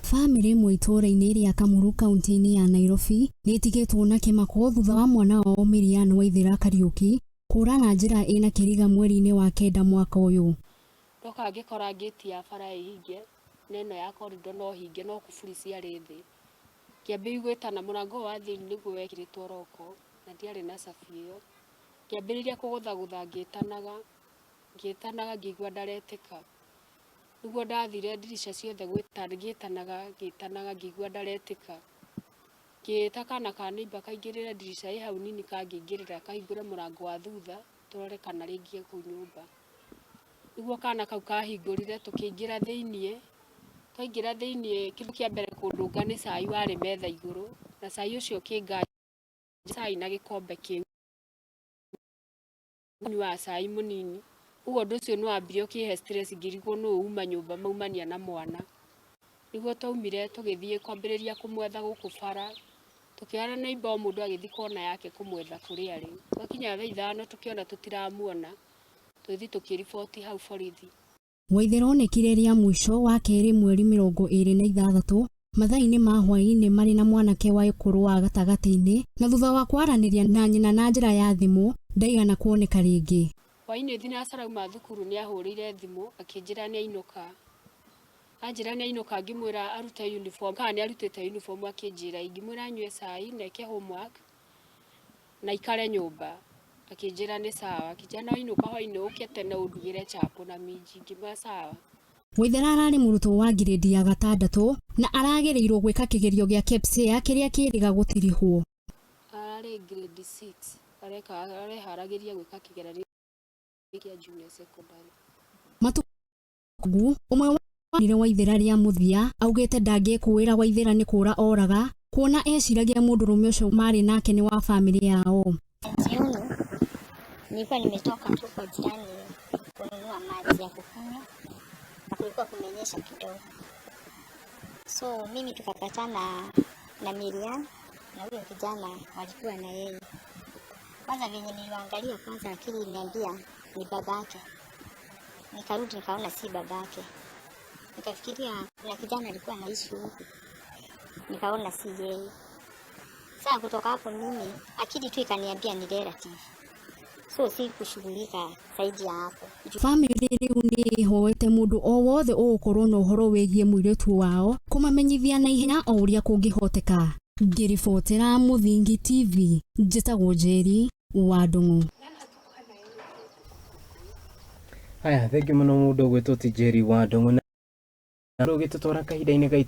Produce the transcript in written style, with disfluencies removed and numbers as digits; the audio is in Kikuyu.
Bamĩrĩ ĩmwe itũũra-inĩ rĩa Kamuru kaunti-inĩ ya Nairobi nĩ ĩtigĩtwo na kĩmako thutha wa mwana wao Mirian Waithera Kariuki kũra na njĩra ĩna kĩriga mweri-inĩ wa kenda mwaka ũyũ. Ndoka ngĩkora ngĩti ya bara ĩ hinge na ĩno ya corridor no hinge no kuburi ciarĩ thĩ. Ngĩambĩrĩria gwĩtana mũrango ũyũ wa thĩinĩ nĩguo wekĩrĩtwo roko na ndiarĩ na cabi ĩyo. Ngĩambĩrĩria kũgũthagũtha ngĩtanaga, ngĩtanaga ngĩigua ndaretĩka. Nĩguo ndathire ndirica ciothe ngĩtanaga ngĩtanaga ngĩigua ndaretĩka. Ngĩta kana ka neighbour kaingĩrĩre ndirica ĩ hau nini kangĩingĩrĩra kahingũre mũrango wa thutha tũrore kana rĩngĩ e kũu nyũmba. Nĩguo kana kau kahingũrire tũkĩingĩra thĩiniĩ, twaingĩra thĩiniĩ kĩndũ kĩa mbere kũndũnga nĩ cai warĩ metha igũrũ, na cai ũcio ũkĩnganja cai na gĩkombe kĩu. Nyuaga cai mũnini, ũguo ũndũ ũcio nĩ wambire ũkĩhe stress ngĩrigwo nũ uma nyũmba maumania na mwana. Nĩguo twaumire tũgĩthiĩ kwambĩrĩria kũmwetha gũkũ bara, tũkĩona neighbour o mũndũ agĩthiĩ kona yake kũmwetha kũrĩa arĩ. Gwakinya thaa ithano tũkĩona tũtiramuona, tũgĩthiĩ tũkĩriboti hau borithi. Waithera onekire rĩa mũico Wakerĩ mweri 26 mathaa-inĩ ma hwaĩ-inĩ marĩ na mwanake wa ũkũrũ wa gatagatĩ-inĩ na thutha wa kwaranĩria na nyina na njĩra ya thimũ ndaigana kuoneka rĩngĩ. Hwaĩ-inĩ thinacara auma thukuru nĩ ahũrĩire thimũ akĩnjĩra nĩ ainũka. Anjĩra nĩ ainũka ngĩmwĩra arute uniform kana nĩ arutĩte uniform akĩnjĩra ĩĩ. Ngĩmwĩra anyue cai na eke homework na aikare nyũmba. Akĩnjĩra nĩ sawa. Akĩnjĩra na wainũka hwainĩ ũke tene ũndugĩre chapo na minji. Ngĩmwĩra sawa. Waithera ararĩ mũrutwo wa ngirĩndi ya gatandatũ na aragĩrĩirwo gwĩka kĩgerio gĩa KPSEA kĩrĩa kĩrĩga gũtirihwo. Ararĩ grade 6 areka areharagĩria gwĩka kĩgeranio kĩa junior secondary. Matukũ ũmwe wa Waithera rĩa mũthia augĩte ndangĩkũĩra Waithera nĩ kũra oraga kuona eciragia mũndũrũme ũcio marĩ nake nĩ wa bamĩrĩ yao. Jioni nilikuwa nimetoka tu kwa jirani kununua maji ya kukunywa na kulikuwa kumenyesha kidogo, so mimi tukapatana na Miriam na huyo kijana walikuwa na yeye. Kwanza venye niliwaangalia kwanza, akili iliniambia ni babake, nikarudi nikaona si babake, nikafikiria kuna kijana alikuwa anaishi huku, nikaona si yeye. Sasa kutoka hapo mimi akili tu ikaniambia ni relative, so si kushughulika zaidi ya hapo. Bamĩrĩ rĩu nĩ ĩhoete mũndũ o wothe ũgũkorwo na ũhoro wĩgiĩ mũirĩtu wao kũmamenyithia na ihenya o ũrĩa kũngĩhoteka. Ngĩribotera Mũthingi TV, njĩtagwo Njeri wa Ndung'u. Haya, thengiũ mũno mũndũ ũgwĩtwo ti Njeri wa Ndung'u na ũgĩtũtwara kahinda-inĩ gaitũ.